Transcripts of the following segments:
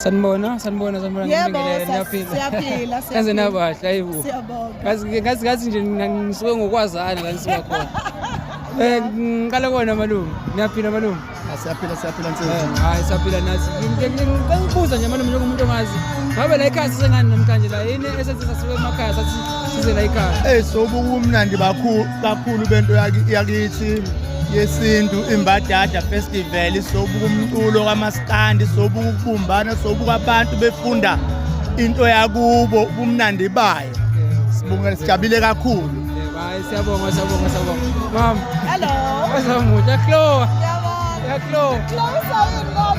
Sanibona, sanibona, sanibona. Yebo, Ngibingelele, niyaphila. Siyaphila, Kaze siyaphila. nabahle, hayibo. Siyabonga. Ngazi ngazi ngazi nje ngisuke ngokwazana la nisuka khona. Ngiqala kona malume. Niyaphila malume? Ah, siyaphila, siyaphila nsizwa. Hayi, siyaphila nathi. Ngikubuza nje malume, njengomuntu ongazi. Ngabe la ekhaya sisengani namhlanje la? Yini esenze sasuka emakhaya sathi size la ekhaya? Eh, sobuka umnandi kakhulu kakhulu bento yakithi yesintu, iMbadada Festival. Sobuka umculo kamaskandi, sobuka ukubumbana, sobuka abantu befunda into yakubo, ubumnandi bayo. Sibonga, sijabule kakhulu. Yebo, hayi, siyabonga, siyabonga, siyabonga. Mama, Hello. wazamuhle, yaklowa. Ngiyabonga. Yaklowa. Closer yini kodwa?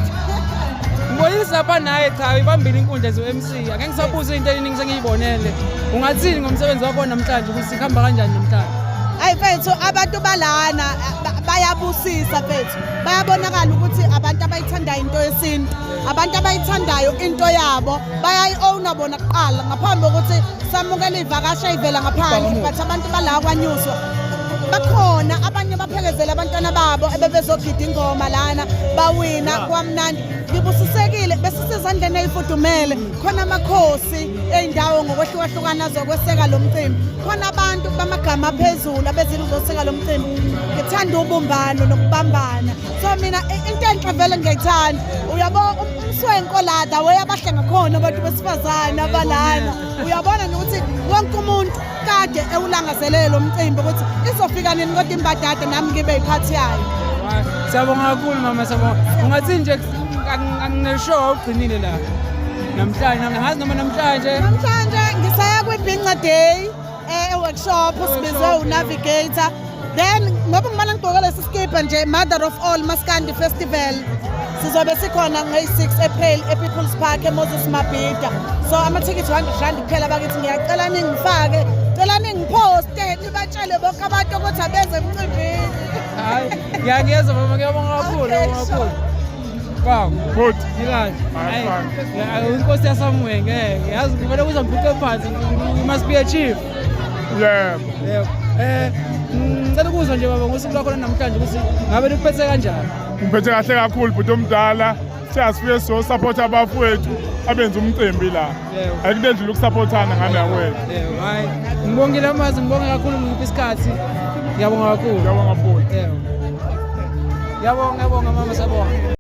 Ngibonisa lapha naye, cha, ibambile inkundla zo-MC. Ake ngisabuze into eningi sengiyibonele. Ungathini ngomsebenzi wakho namhlanje, ukuthi kuhamba kanjani namhlanje? Hayi mfethu, abantu balana bayabusisa mfethu. Bayabonakala ukuthi abantu abayithandayo into yesintu, abantu abayithandayo into yabo, bayayi-owna bona kuqala ngaphambi kokuthi samukele iy'vakashi ey'vela ngaphandle. But abantu bala KwaNyuswa bakhona, abanye baphekezele abantwana babo ebebezogida ingoma lana, bawina, kwamnandi. Ngibusisekile, besisezandleni ey'fudumele. Khona amakhosi ey'ndawo ngokwehlukahlukana azokweseka lo mcimbi, khona abantu bamagama aphezulu abezile uzoseka lo mcimbi. Ngithanda ubumbano nokubambana, so mina into enhle vele ngiyayithanda. Uyabo umswenko la, the way abahle ngakhona abantu besifazane abalana, uyabona nokuthi wonke umuntu kade ewulangazelele lo mcimbi ukuthi izofika nini kodwa iMbadada, nami ngibe yiphathi yayo. Hayi, siyabonga kakhulu mama, siyabonga. Ungathini nje, angineshow awugcinile la namhlanje, angazi noma namhlanje? Namhlanje ngisaya kwi-Binca Day, e-workshop sibizwe uNavigator. Then ngoba ngimane ngigqoke lesi skipa nje, Mother of All Maskandi Festival sizobe sikhona ngeyi-6 April e-People's Park eMoses Mabhida. So amathikithi R100 kuphela bakithi. Ngiyacela ningifake, cela ningiphoste, nibatshele bonke abantu ukuthi abeze emcimbini. Hayi, ngiyangiyezwa mama, ngiyabonga kakhulu. Okay, Ngiyabonga kakhulu. Wow. Good. Nikahle? Hayi, Hayi, inkosi yaSamuel, ngeke yazi kumele kuze ngiphuce phansi. You must be a chief. Yebo. Yebo. Ngicela ukuzwa nje baba ngosuku lwakho namhlanje ukuthi ngabe likuphethe kanjani? Ngiphethe kahle kakhulu, bhuti omdala. Siyasifike sizosupport abafowethu abenza umcimbi la. Ayikudedlula ukusupportana ngane yakwethu. Yebo, hayi. Ngibongile amazi, ngibonge kakhulu ngiphi isikhathi. Ngiyabonga kakhulu. Ngiyabonga futhi. Yebo. Ngiyabonga, ngiyabonga mama, siyabonga.